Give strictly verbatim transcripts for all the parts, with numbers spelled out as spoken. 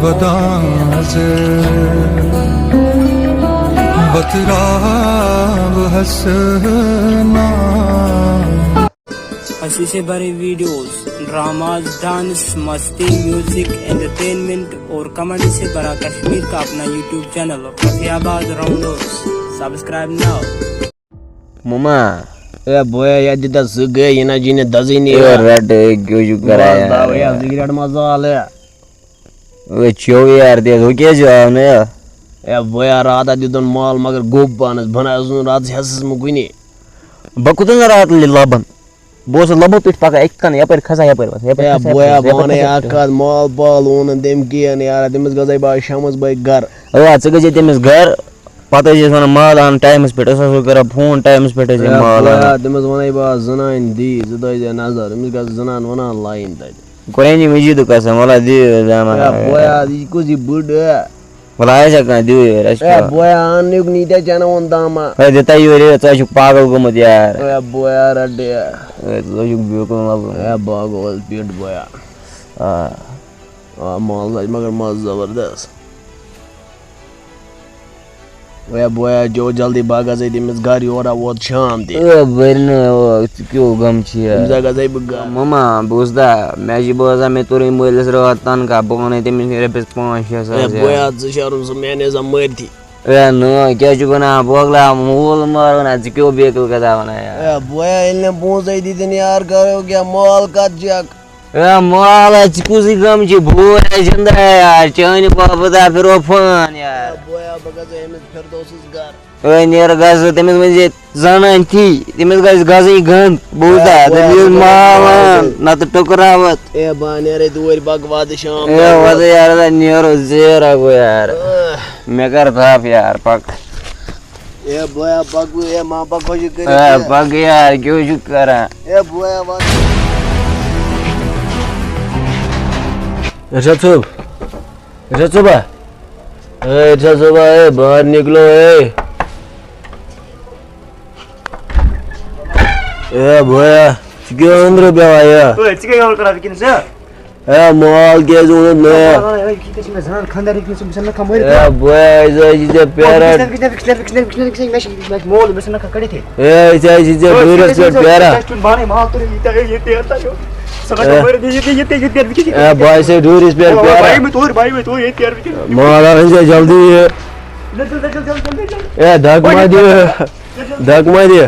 ودان ز وتراب ہسنا۔ ہنسی سے بھرے ویڈیوز، ڈراماز، ڈانس، مستی، میوزک، انٹرٹینمنٹ اور کامیڈی سے بھرا کشمیر کا اپنا یوٹیوب چینل فتح آباد راؤنڈرز، سبسکرائب ناؤ۔ مما۔ اے بویا، یا دِتہ زٕ گٔے، یہِ نہ جِنہِ دزٕنی۔ اے رٹ، اے کیوں چھُ کران بس یار؟ داو یا سگریٹ مزہ والے۔ اے چھو یار، دے ہو کیٛازِ آو نہٕ یہِ؟ اے بویا، راتھ ہا دیُتن مال، مگر گوٚب پانس، بہٕ نہ اوسُس نہٕ راتس ہٮ۪سس منٛز کُنی۔ بہٕ کوٚتن راتھ لِ-، لبن؟ بہٕ اوسُس لبو پٮ۪ٹھ پکان، اَکہِ کنہٕ یپٲرۍ کھسان، یپٲرۍ وسان، یپٲرۍ اے کھسان، بویا، یپٲرۍ بہٕ کھسان، ونے یپٲرۍ اکھ کھسان۔ کتھ، مال پال اوٚن نہٕ تٔمۍ کینٛہہ یار، تٔمِس گژھے بہٕ آز شامس بٲگۍ گرٕ۔ اوا، ژٕ گٔژھے تٔمِس گرٕ، پتہٕ ٲسۍ أسۍ ونان مال اَن ٹایمس پٮ۪ٹھ، أسۍ آسو کران فون ٹایمس پٮ۪ٹھ، ٲسۍ ہے مال بویا، اَنان۔ تٔمِس ونے بہٕ آز زنانہِ دی، ژٕ تھٲیزِ نظر، أمِس گژھِ زنان ونان لاین تتہِ۔ قرآنِ مجیدُک قسم، ولا دی زنان۔ ہے بویا، یہِ کُس یہِ بٔڑ، ہے؟ ولا آسہِ کانٛہہ، دِیِو یورٕ، اَسہِ ہے چھُ بویا، اَن نیُک نیٖتیا چانہٕ ووٚن داما۔ ہے دِتا یورٕ یہِ، ژٕ ہا چھُکھ پاگل گوٚمُت یار۔ ہے بویا، رٹ یہِ۔ ہے، ژٕ ہا چھُکھ بِلکُل مطلب۔ ہے بویا گوٚو حظ پیٖٹھ بویا۔ آ۔ آ، ماز لَجہِ مگر مَزٕ زبردست۔ ہے بویا، جو جلدی باغ حظ أتۍ أمِس گرٕ، یورٕ ووت شام تہِ۔ ہے بٔرۍ نہٕ، او، ژٕ کیٛاہ غم چھِ یار؟ أمِس ہا گژھے بہٕ گرٕ۔ مما، بوٗزتھا، مےٚ چھِ بوزان، مےٚ توٚرُے مٲلِس راتھ تنخواہ، بہٕ وَنَے تٔمِس مےٚ رۄپیَس پانٛژھ شےٚ ساس ہے یار۔ بویا، ژٕ شرم سُہ میانہِ حساب مٲرتھی۔ ہے نہ، کیٛاہ چھُکھ وَنان؟ بوگلا مول مار وَنان، ژٕ کیٛاہ بیقٕل کَتھا وَنان یار؟ ہے بویا، ییٚلہِ نہٕ پونٛسَے دِتِن یار، کَرو کیٛاہ؟ مال کَتھ جَکھ؟ ہے مال ہا، ژٕ کُسٕے غم چھِ؟ بوے ہا زِندٕ ہا یار، چانہِ باپَتھ ہا پھِرو فان یار۔ ہے بویا، بہٕ گژھٕ أمِس فردوسَس گَرٕ۔ ہے نیر گژھ، تٔمِس ؤنۍ زِ زانان تھی، تٔمِس گژھِ گژھٕنۍ گنٛد، بوٗزتھا؟ ہے، دٔپِو بہٕ مال اَن، نتہٕ ٹُکراوَتھ۔ ہے، بہٕ نیرے توٗرۍ بکوادٕ شام اے، تام۔ وَدٕ یارٕ، نیرو زیر اَکھ گوٚو یار۔ آہ۔ مےٚ کر تھپھ یار، پک۔ ہے، بویا، پکھ وۄنۍ، ہے، ما پکھ خۄشِک کٔرِتھ، اے، ہے۔ پک یار، کیٛاہ چھُکھ کران؟ ہے، بویا، وَدٕ۔ ارشاد صٲب۔ ارشاد صٲبا، اے ارشاد صٲبا، اے باہر نکلو، اے۔ اے بویا، ژٕ کیٛاہ أنٛدرٕ بیٚہوان، اے؟ اے، ژٕ کیٛاہ یورٕ کران وٕنکیٚنس، اے؟ اے مال کیٛازِ اوٚنُتھ نہٕ، اے؟ اے، اے، یہِ کیٛاہ چھِ مےٚ زنان خانٛدار ہیٚکہِ نہٕ ژٕ، بہٕ چھَس نہٕ کھان مٲرِتھ۔ اے بویا، أسۍ حظ چھِ ژےٚ پیاران۔ وٕچھ، وٕچھ، وٕچھ، مےٚ چھِ مال، مےٚ چھِ نہٕ کھان کٔڑِتھ۔ اے، أسۍ حظ چھِ ژےٚ دوٗرِس پٮ۪ٹھ پیاران۔ اے، بہٕ آسے دوٗرِس پٮ۪ٹھ پیاران۔ مال اَن زِ جلدی یہِ۔ اے، دَگ ما دِ۔ دَگ ما دِ۔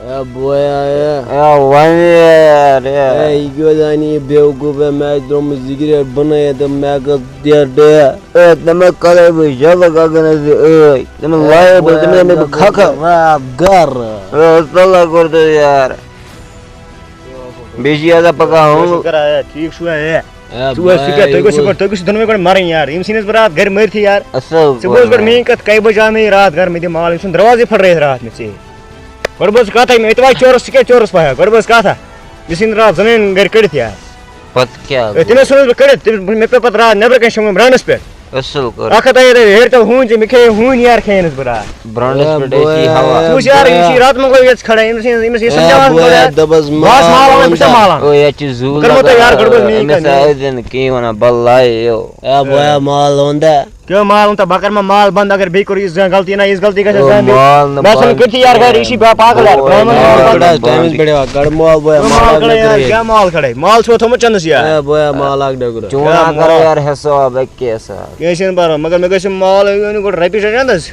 اے، بویا، اے۔ اے، وَن یار، اے۔ اے، یہِ کیٛاہ زانہِ یہِ بیوقوٗف، اے، مےٚ آسہِ درٛامٕژ سِگریٹ بَنٲیِتھ تہٕ مےٚ کٔژ ڈیٹ ڈے۔ اے، تٔمۍ کَرے بہٕ یَلہٕ گَگَنَس زِ ٲے۔ تٔمۍ اے، لایے بہٕ، بویا، تٔمۍ أنۍ مےٚ بہٕ کھَکھَر۔ راتھ گَرٕ۔ اے، صلہ کوٚر تہٕ یار۔ بیٚیہِ چھِ یہِ آسان پَکان ہُم۔ ٹھیٖک چھُوا، ہے؟ اے، ژٕ وٕچھ، ژٕ کیٛاہ، تُہۍ گٔژھِو گۄڈٕ، تُہۍ گٔژھِو دۄنوَے گۄڈٕ مَرٕنۍ یار۔ ییٚمہِ سۭتۍ أسۍ بہٕ راتھ گَرِ مٲرتھٕے یار۔ اَصٕل ژٕ بوز گۄڈٕ پٲٹھۍ۔ میٛٲنۍ کَتھ، کَہہِ بَجہِ آو مےٚ یہِ راتھ گَرٕ، مےٚ دِ مال، أمۍ ژھُن دروازَے پھٕٹرٲیِتھ راتھ مےٚ ژےٚ۔ گۄڈٕ بوز کَتھ، أمۍ، أتۍ واتہِ چورَس، ژٕ کیٛاہ چورَس پَہہ؟ گۄڈٕ بوز کَتھ اَکھ۔ مےٚ ژھٕنۍ راتھ زَنٲنۍ گَرِ کٔڑِتھ یار۔ پَتہٕ کیٛاہ اے، تٔمۍ گوٚو؟ حظ ژھٕنُس بہٕ کٔڑِتھ، تٔمۍ، مےٚ پیوٚو پَتہٕ راتھ نٮ۪برٕ کَنہِ شۄنٛگُن برٛانٛڈَس پٮ۪ٹھ۔ اَصٕل کوٚر۔ اَکھ ہَتھ آیے تۄہہِ ہیٚرِ تَل ہوٗنۍ ژےٚ، مےٚ کھیٚیے ہوٗنۍ یارٕ کھیٚیَنَس بہٕ راتھ۔ برٛانٛڈَس اے پٮ۪ٹھ ٲسی بوے، ہوا۔ وٕچھ یارٕ، یہِ چھِ راتہٕ مۄغلٕے یٲژ کھڑا، أمِس، أمِس، أمِس، أمِس اے چھَنہٕ جوان بوے، بوڑا۔ دَپَس بہٕ آس مال مال اَنان، بہٕ چھُس وَندا۔ مال اَنان۔ او، یَتھ چھِ زوٗ بہٕ کَرٕ مو تۄہہِ لَگان۔ یارٕ گۄڈٕ گۄڈٕ میٛٲنۍ أمِس کَتھ۔ آسہِ نہٕ کِہیٖنۍ وَنان، بَلایہِ یو۔ اے بویا، مال اونٛدا؟ کیٛاہ مال اونٛدا؟ بہٕ کَرٕ ما مال بنٛد، اگر بیٚیہِ کوٚر یہِ زانٛہہ غلطی، نہ یِژھ غلطی گژھِ او، زانٛہہ بیٚیہِ۔ مال نہٕ مےٚ آسَن بنٛد۔ کٔرِتھٕے یار گرِ، یہِ چھِ بے-، پاگل یار، او، برٛہمن مال مال کَڑ کَڑ۔ حظ، ٹایمَس پٮ۪ٹھ یِوان، کَڑ مال بویا، مال مال کَڑ اَکھ یار، نَفر۔ کیٛاہ مال کَڑے؟ مال چھُوا تھوٚمُت چَندَس یار؟ اے بویا، مال اَکھ ڈَگرٕ۔ چون اے ہا کَرو بویا۔ یار حساب، اَکہِ حساب۔ کینٛہہ چھِنہٕ پَرواے، مگر مےٚ گژھِ مال، أنِو گۄڈٕ رۄپیہِ شیٚے چَندَس۔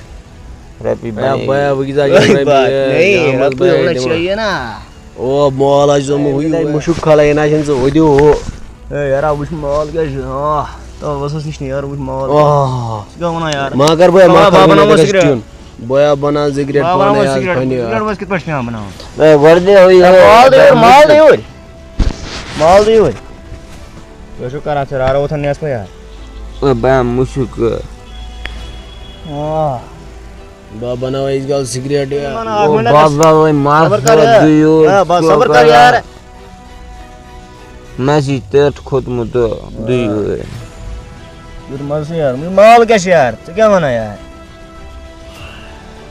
رۄپیہِ اے بَنٲیِو۔ بویا، وۄنۍ کیٛاہ زانہِ یہِ رۄپیہِ، بات اے، نہیں، یہِ یَتھ منٛز منٛز بَنٲیِو وَنان دِمو۔ چھِ یہِ نا۔ او، مال آسہِ زومُت، ہُہ یہِ مُشُک کھلٲیِن آسن ژٕ، ہُہ دِیِو ہُہ۔ اے یارا، وٕچھ مال کیٛاہ چھُ۔ آہ، تو وَسَس نِش نہٕ یار، وٕچھ مال۔ آہ۔ ژٕ کیٛاہ وَنان یار؟ ما کَر بہٕ، ما بابا، کَر بابا، بہٕ، ناو مےٚ گژھِ سِگریٹ۔ کھیوٚن۔ بہٕ ہا بَناو سِگریٹ بابا، پانَے بناو آز سِگریٹ۔ پنٛنہِ سِگریٹ آز۔ وَس کِتھ پٲٹھۍ چھِ پٮ۪وان بَناوُن؟ اے، گۄڈٕ دِ ہُہ یہِ۔ مال دِ یورٕ، مال دِ یورٕ۔ مال دِ یورٕ۔ یہِ چھُ کران ژٕ رارٕ وۄتھان نٮ۪صفہٕ یار۔ اے، بہٕ ہا مُشُک۔ آہ۔ بہٕ بناوٕ أسۍ گل سگریٹ، یا۔ نہ، نہ، اکھ او، منٹ بس، حظ۔ بس، وۄنۍ مس صبر کر، وۄتھ یا۔ دِیِو، یا، بس، ژٕ صبر کر، کر۔ یار۔ مےٚ چھِ ٹٮ۪ٹھ کھوٚتمُت تہٕ دِیِو۔ یُتھ مزٕ چھُ، یار۔ مال کیٛاہ چھُ، یار؟ ژٕ کیٛاہ وَنان، یار؟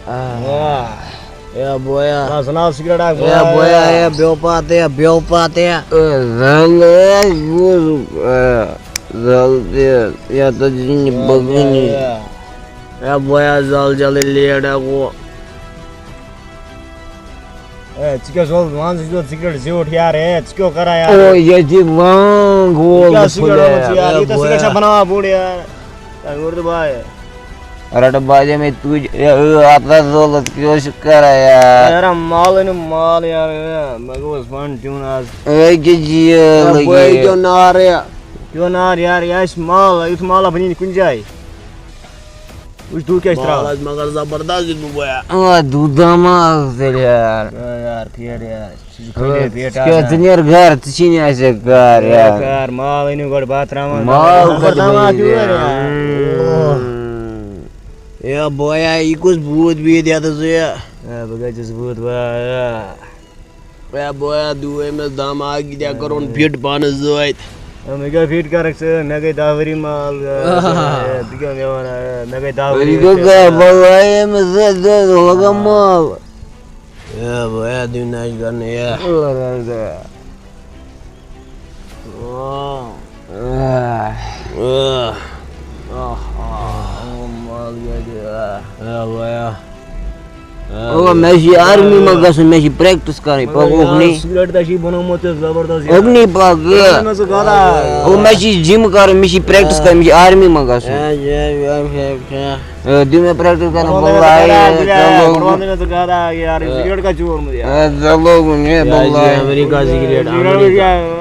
آہ۔ واہ۔ یا بویا۔ بس، زناو سگریٹ اکھ، یا بویا۔ بویا، یا بیو پات، یا بیو پات، یا۔ اے، زنگ، اے، گوٚو، اے۔ زل تہِ، یا تہٕ دِنہِ بہٕ کُنہِ۔ یا بویا زل جلدی لیٹ ہا گوٚو۔ اے، ژٕ کیٛاہ زول، مان ژٕ چھُکھ سِگریٹ زیوٗٹھ یار، اے، ژٕ کیٛاہ کران یار؟ او، ییٚتہِ وانگ وول کیٛاہ بہٕ سِگریٹ پھُلے، ووٚنمُت ژٕ یار؟ اے، یوٗتاہ سِگریٹ بویا۔ چھا بناوان بوٚڑ یار؟ اے، اردو بھائی۔ رٹہٕ بازے مےٚ تُج، اے، اے، اَتھ نہ زولُت، کیٛاہ اوس یہِ کران یار؟ یارا، مال أنِو مال یار، اے، مےٚ گوٚو فن ٹیوٗن آز۔ اے، کہِ جی، اے، لگی۔ بٲے کیٛاہ نار یار؟ کیٛاہ نار یار، یہِ آسہِ مال، یُتھ مال بنہِ نہٕ کُنہِ جایہِ۔ وٕچھ، دُہ کیٛاہ چھِ ترٛاوان؟ مال آسہِ مگر زبردست دیُتمُت بویا۔ آ، دُہ دھماکہٕ تیٚلہِ یار۔ آ یار، پھیر یار۔ ژٕ چھُکھ خٲلی ژٕ پھیر کیٛاہ، آسان۔ ژٕ نیر گرٕ، ژٕ چھی نہٕ اَسہِ گرٕ یار۔ یار، مال أنِو گۄڈٕ بتہٕ ترٛاوان۔ مال گۄڈٕ کَتہِ ترٛاوان بنہِ تیوٗر یار؟ یار؟ اے بویا، یہِ کُس بھوٗت بیٖت یَتَس ژٕ یہِ؟ اے، بہٕ کَتہِ چھُس بھوٗت بویا؟ اے بویا، دِیِو أمِس دم اکھ، یہِ تہِ کوٚرُن فِٹ پانس سۭتۍ۔ اے، مےٚ کیٛاہ فِٹ کَرَکھ ژٕ؟ مےٚ گٔے دَہ ؤری مال۔ اے، ژٕ کیٛاہ مےٚ وَنان؟ اے، مےٚ گٔے دَہ ؤری۔ ؤری گوٚو کیٛاہ بَلاے أمِس سۭتۍ، لوگا مال۔ اے بویا، دِیِو نَش کَرنہٕ، اے۔ او، مےٚ چھِ آرمی منٛز گژھُن، مےٚ چھِ پریکٹس کرٕنۍ، پَکھ اوکُن۔ سِگریٹ تہِ چھِ بَنومُت ژےٚ زبردست یار۔ اوکُن پَکھ۔ مےٚ ژٕ گَرا۔ او، مےٚ چھِ جِم کَرُن، مےٚ چھِ پریکٹس کَرٕنۍ، مےٚ چھِ آرمی منٛز گژھُن۔ اے، دِ مےٚ پریکٹس کَرُن، بہٕ لایہِ، ژےٚ لوگُن۔ مےٚ ژٕ گَرا یار، یہِ سِگریٹ کَتہِ چھُ اوٚنمُت یار؟ اے، ژےٚ لوگُن، ہے، بہٕ لایہِ۔ امریکہ سِگریٹ، امریکہ۔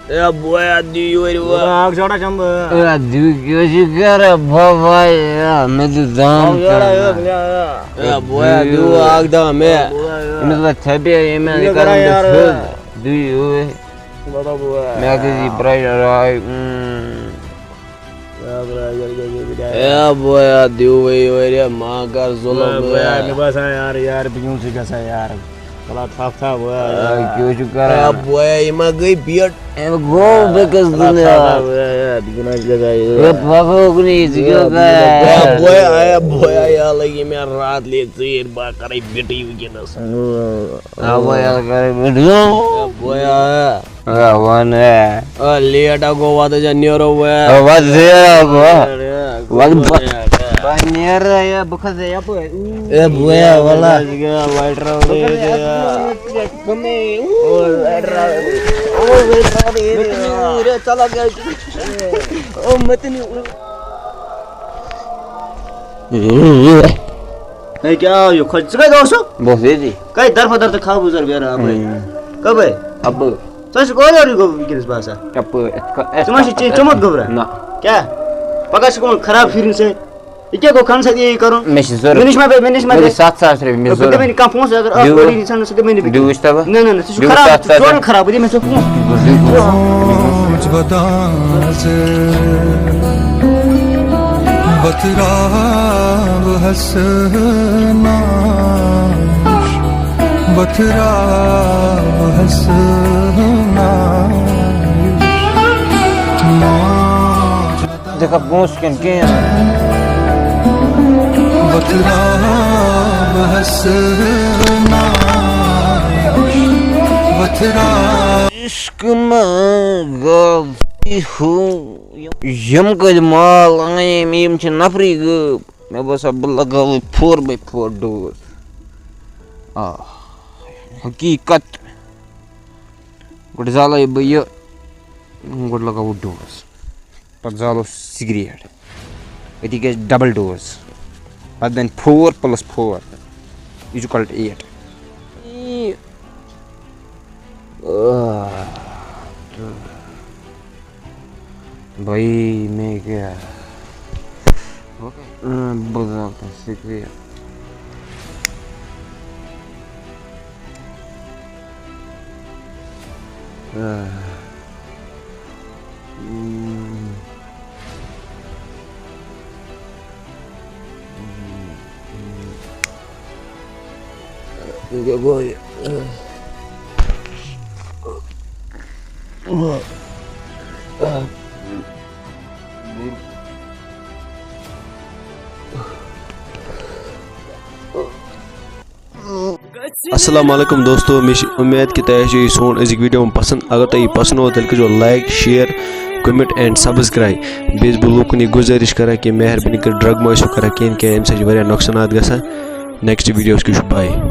اے بویا، دِیِو یورٕ وۄنۍ۔ اکھ جوڑا چمبہٕ۔ اے، دِیِو کیٛاہ چھِ کران بابا؟ اے، مےٚ دیُت دام اکھ جوڑا، کران۔ اے، بویا، دِیِو اکھ دام، اے۔ أمِس وۄنۍ ژھٮ۪پے، ییٚمہِ آیہِ یہِ کران کران بہٕ یارٕ۔ سیوٚد۔ دِیِو یورٕ۔ بابا بویا۔ مےٚ کٔرۍ یہِ برٛایڈَل آے، اۭں۔ اے بویا، دِیِو وۄنۍ یورٕ، ما کر ظلم، اے بویا، بویا۔ مےٚ باسان یار، یار، بہٕ کیوں چھُس گژھان یار؟ وَلہٕ تھپھ تھپھ، وٲے۔ آ، کیٛاہ چھُ کران؟ اے بوے، یہِ ما گٔے بیٹ؟ أمۍ گوٚو بیٚکِس وَلہٕ دُنیا۔ تھپھ تھپھ، وٲے، وٲے، بہٕ چھُس گژھان یہِ۔ ہے، پَکھ ہوکُن یہِ، ژٕ کیٛاہ کران؟ اے بوے، اے بوے، یا لگی مےٚ راتھ لیٹ ژیٖرۍ، بہٕ کَرَے بیٹٕے وٕنکیٚنَس۔ آ، بوے، یَتھ کَرَے بیٹٕے۔ اے بوے، آ۔ آ، وَن، اے۔ آ، لیٹ ہا گوٚو، وَتھ حظ نیرو وۄنۍ۔ آ، وَتھ زیرا گوٚو۔ وَتھ بہٕ، بہٕ نیرٕ، اے، بہٕ کھسہٕ یَپٲرۍ۔ اے بویا، وَلا۔ لایٹ راوُنٛڈ، اے، ہے، کیٛاہ آو یہِ خۄش؟ ژٕ کَتہِ اوسُکھ؟ بہٕ اوسُس ییٚتی۔ کَتہِ درفہٕ در تہٕ کھاہ بوٗزَر بیران اَپٲرۍ؟ اۭں۔ کَپٲرۍ؟ اَپٲرۍ۔ ژٕ ٲسٕکھ اورٕ یورٕے گوٚمُت وٕنکیٚنَس باسان۔ اَپٲرۍ، یِتھ کٔنۍ، ژٕ ما چھُکھ چے-، چوٚمُت گوٚبرا؟ نہ۔ کیٛاہ؟ پَگاہ چھُکھ یِمَن خراب فِرِنۍ سۭتۍ۔ یہِ کیٛاہ گوٚو، کھَن سا یہِ کَرُن؟ مےٚ چھِ ضوٚرَتھ۔ مےٚ نِش ما پیٚیہِ، مےٚ نِش ما مےٚ گٔے پیٚیہِ۔ سَتھ ساس رۄپیہِ، مےٚ بہٕ دِمَے ضوٚرَتھ۔ نہٕ کانٛہہ پونٛسہٕ، اگر اَکھ دِیِو۔ کورِ یی ژھانٛڈنَس، سُہ دِمَے نہٕ بہٕ دِیِو کِہیٖنۍ۔ وٕچھ تَبہ۔ نہ، نہ، نہ، سُہ چھُ دِیِو خراب، سَتھ ساس۔ ژٕ چھُ ٹوٹَل خراب، بہٕ دِمَے ژےٚ پونٛسہٕ۔ بہٕ دِمہٕ۔ وترا بہس ناش، وترا بہس ناش۔ دیکھا پونٛسہٕ کِنہٕ کِہیٖنۍ۔ وترا بہس ناش، وترا۔ عشق میں غلطی ہو۔ یِم کٔتۍ مال أنۍ، یِم چھِ نفری غٲب۔ مےٚ باسان، بہٕ لگاوٕ four by four ڈوز۔ آ، حقیٖقت۔ گۄڈٕ زالے بہٕ یہِ، گۄڈٕ لگاوٕ ڈوز، پتہٕ زالو سگریٹ، أتی گژھِ double dose، پتہٕ بنہِ four plus four is equal to eight۔ آ۔ بھائی، میں کیا؟ ہاں، بہٕ زانہٕ تۄہہِ سۭتۍ۔ آہ۔ السلام علیکم دوستو، مےٚ چھِ اُمید کہِ تۄہہِ آسہِ یہِ سون أزیُک video پسنٛد۔ اگر تۄہہِ یہِ پسنٛد آو، تیٚلہِ کٔرۍزیو like، share، comment and subscribe. بیٚیہِ چھُس بہٕ لوٗکَن یہِ گُزٲرِش کران کہِ مہربٲنی کٔرِتھ drug مہٕ ٲسِو کران کِہیٖنۍ، کہِ اَمہِ سۭتۍ چھِ واریاہ نۄقصانات گژھان۔ Next videos کیُتھ چھُ، bye۔